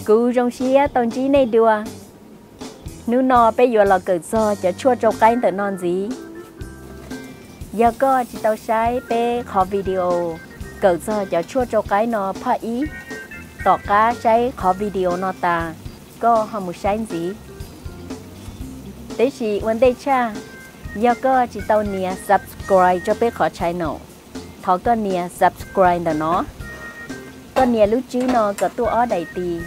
Kuv zoo siab tau ntsib nej dua. Hnub no peb yuav los kawm txog cov tshuaj tsau qaib ntawm no ntxiv. Yog koj tsis tau saib peb qhov video kawm txog cov tshuaj tsau qaib no phaj ib, tom qab saib qhov video no tas, koj ho mus saib ntxiv. Tab sis ua ntej tshaj, yog koj tsis tau nias subscribe rau peb qhov channel, thov koj nias subscribe ntawm no. Koj nias lub tswb no kom tuaj ob daim tis,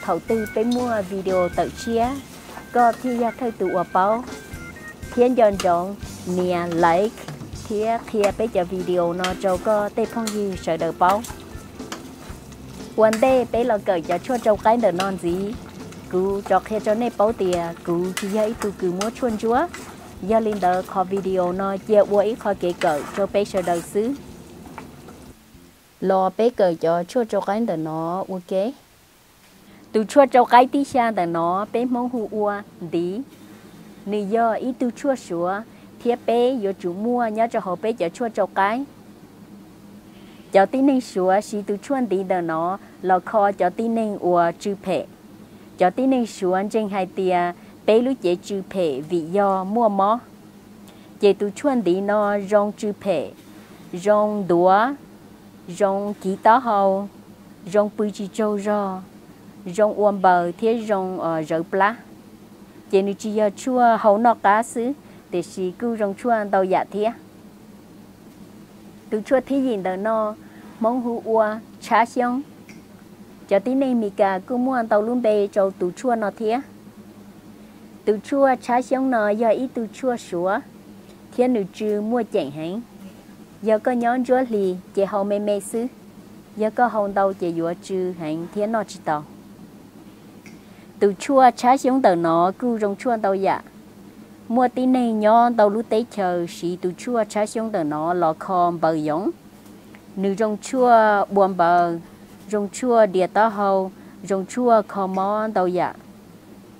thaum twg peb muaj video tawm tshiab, koj thiaj yog thawj tus uas paub. Thiab nco ntsoov nias like thiab qhia peb cov video no rau koj tej phooj ywg sawv daws paub. Ua ntej peb los kawm cov tshuaj tsau qaib ntawm no ntxiv, kuv rov qhia rau nej paub tias kuv tsis yog ib tug kws muab tshuaj ntsuab. Yog li ntawd qhov video no cia ua ib qho kev kawm rau peb sawv daws xwb. Los peb kawm cov tshuaj tsau qaib ntawm no ua ke. Tus tshuaj tsau qaib tib xya ntawm no peb Hmoob hu ua ntiv. Nws yog ib tug tshuaj suav thiab peb yuav tsum muaj nyob rau hauv peb cov tshuaj tsau qaib. Cov tib neeg suav siv tus tshuaj ntiv ntawm no los kho cov tib neeg uas tsw phem. Cov tib neeg suav ntseeg hais tias peb lub cev tsw phem vim yog muaj mob. Ces tus tshuaj ntiv no zoo tsw phem, zoo ntuav, zoo kiv taub hau, zoo pw tsis tsaug zog, zoo ua npaws thiab zoo zawv plab. Ces nws tsis yog tshuaj hau noj qab xwb, tiam sis kuj zoo tshuaj ntau yam thiab. Tus tshuaj thib yim ntawm no Hmoob hu ua tshab xyoob. Cov tib neeg Mis Kas kuj muaj ntau lub npe rau tus tshuaj no thiab. Tus tshuaj tshab xyoob no yog ib tug tshuaj suav thiab nws tsw muaj ceem heev. Yog koj nyob ntsuab hlis ces hau me me xwb, yog koj hau ntau ces yuav tsw heev thiab noj tsis tau. Tus tshuaj tshab xyoob ntawm no kuj zoo tshuaj ntau yam. Muaj tib neeg nyob ntau lub teb chaws siv tus tshuaj tshab xyoob ntawm no los kho npaws yoov. Nws zoo tshuaj ua npaws, zoo tshuaj dias taub hau, zoo tshuaj kho mob ntau yam.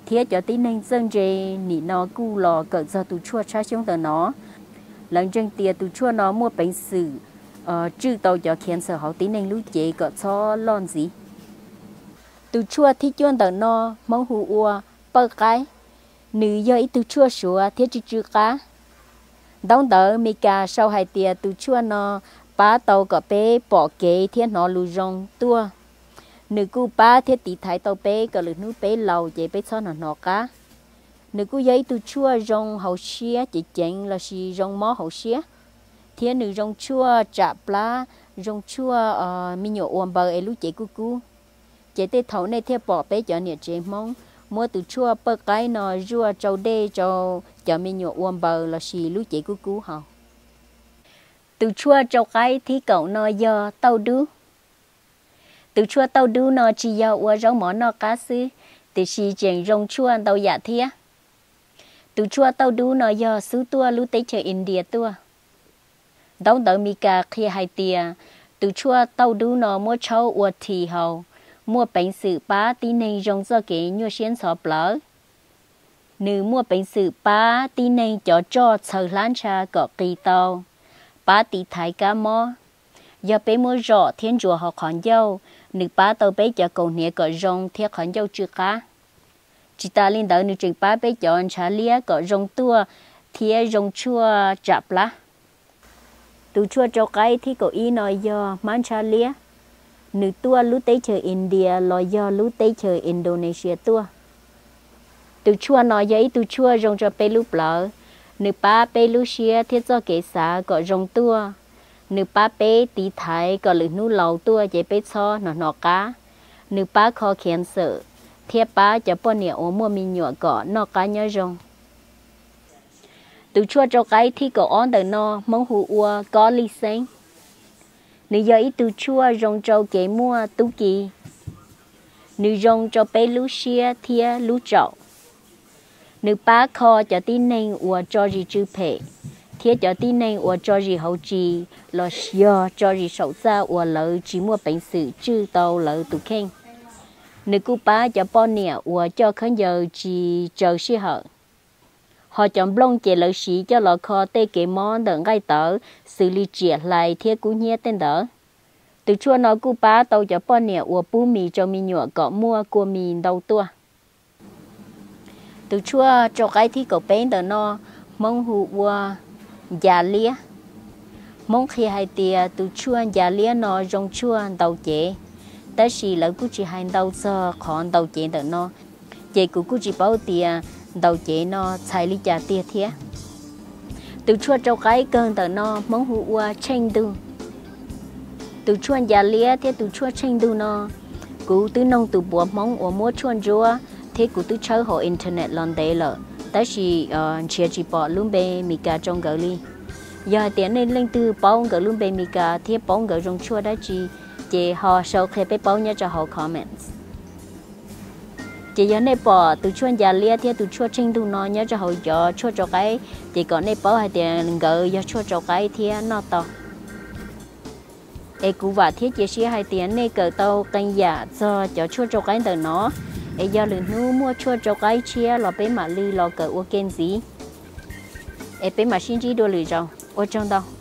Thiab cov tib neeg txawj ntse nim no kuj los kawm txog tus tshuaj tshab xyoob ntawm no. Lawv ntseeg tias tus tshuaj no muaj peev xwm tswj tau cov khiav ntxawm hauv tib neeg lub cev kom txhob loj ntxiv. Tus tshuaj thib cuaj ntawm no Hmoob hu ua pawj qaib. Nws yog ib tug tshuaj suav thiab tsw tsw qab. Ntaub ntawv Mis Kas sau hais tias tus tshuaj no pab tau kom peb pom kev thiab hnov lus zoo tuaj. Nws kuj pab thiab tiv thaiv tau peb kom lwm hnub peb laus ces peb txhob hnov hnov qab. Nws kuj yog ib tug tshuaj zoo hauv siab ceev ceev lossis zoo mob hauv siab. Thiab nws zoo tshuaj tsam plab, zoo tshuaj me nyuam ua npaws es lub cev kub kub. Ces tej thaum nej thiaj pom peb cov niam tsev Hmoob muab tus tshuaj pawj qaib no zuaj tsau dej rau cov me nyuam ua npaws lossis lub cev kub kub haus. Tus tshuaj tsau qaib thib kaum no yog tauj dub. Tus tshuaj tauj dub no tsis yog ua zaub mov noj qab xwb, tiam sis tseem zoo tshuaj ntau yam thiab. Tus tshuaj tauj dub no yog xub tuaj lub teb chaws India tuaj. Ntaub ntawv Mis Kas qhia hais tias tus tshuaj tauj dub no muab tshaub ua thi haus, muaj peev xwm pab tib neeg zoo txoj kev nyuaj siab ntxhov plawv. Nws muaj peev xwm pab tib neeg cov roj txhaws hlab ntsha kom qis tau, pab tiv thaiv kab mob. Yog peb muab zom thiab ntsuas hauv qhov ncauj, nws pab tau peb cov kaus hniav kom zoo thiab qhov ncauj tsw qab. Tsis tas li ntawd nws tseem pab peb cov ntshav liab kom zoo tuaj thiab zoo tshuaj tsam plab. Tus tshuaj tsau qaib thib kaum ib no yog hmab ntshav liab. Nws tuaj lub teb chaws India los yog lub teb chaws Indonesia tuaj. Tus tshuaj no yog ib tug tshuaj zoo rau peb lub plawv. Nws pab peb lub siab thiab txoj kev xav kom zoo tuaj. Nws pab peb tiv thaiv kom lwm hnub laus tuaj ces peb txhob hnov hnov qab. Nws pab kho khiav ntxawm thiab pab cov poj niam uas muaj me nyuam kom noj qab nyob zoo. Tus tshuaj tsau qaib thib kaum ob ntawm no Hmoob hu ua kob lij xeeb. Nws yog ib tug tshuaj zoo rau kev muaj tub ki. Nws zoo rau peb lub siab thiab lub tsaum. Nws pab kho cov tib neeg uas tso zis tsw phem thiab cov tib neeg uas tso zis hauv tsis los yog tso zis saum txaj uas lawv tsis muaj peev xwm tswj tau lawv tus kheej. Nws kuj pab cov poj niam uas coj khaub ncaws tsis tsaws sij hawm. Ho cov nplooj ces lawv siv coj los kho tej kev mob ntawm nqaij tawv xws li tsiam hlais thiab kub hnyiab tej ntawd. Tus tshuaj no kuj pab tau cov poj niam uas pub mis rau me nyuam kom muaj kua mis ntau tuaj. Tus tshuaj rau qaib thib kaum peb ntawm no Hmoob hu ua nca liab. Hmoob qhia hais tias tus tshuaj nca liab no zoo tshuaj ntaus cev, tab sis lawv kuj tsis hais ntau txog qhov ntaus cev ntawm no, ces kuv kuj tsis paub tias ntaus cev no txhais li cas tiag thiab. Tus tshuaj rau qaib kawg ntawm no Hmoob hu ua tsheej ntug. Tus tshuaj nca liab thiab tus tshuaj tsheej ntug no, kuv twb noog tus puav Hmoob uas muab tshuaj ntsuab thiab kuv twb tshawb hauv internet los ntev lawm, tab sis nrhiav tsis pom lub npe Mis Kas rau nkawd li. Yog hais tias nej leej twg paub nkawd lub npe Mis Kas thiab paub nkawd zoo tshuaj dab tsi, ces ho sau qhia peb paub nyob rau hauv comments. Ces yog nej pom tus tshuaj nca liab thiab tus tshuaj tsheej ntug no nyob rau hauv cov tshuaj rau qaib, ces kom nej paub hais tias nkawd yog tshuaj rau qaib thiab noj tau. Es kuv vam thiab cia siab hais tias nej kawm tau qee yam txog cov tshuaj rau qaib ntawm no. Es yog lwm hnub muaj tshuaj rau qaib tshiab los peb mam li los kawm ua ke ntxiv. Es peb mam sib ntsib dua lwm zaus. Ua tsaug ntau.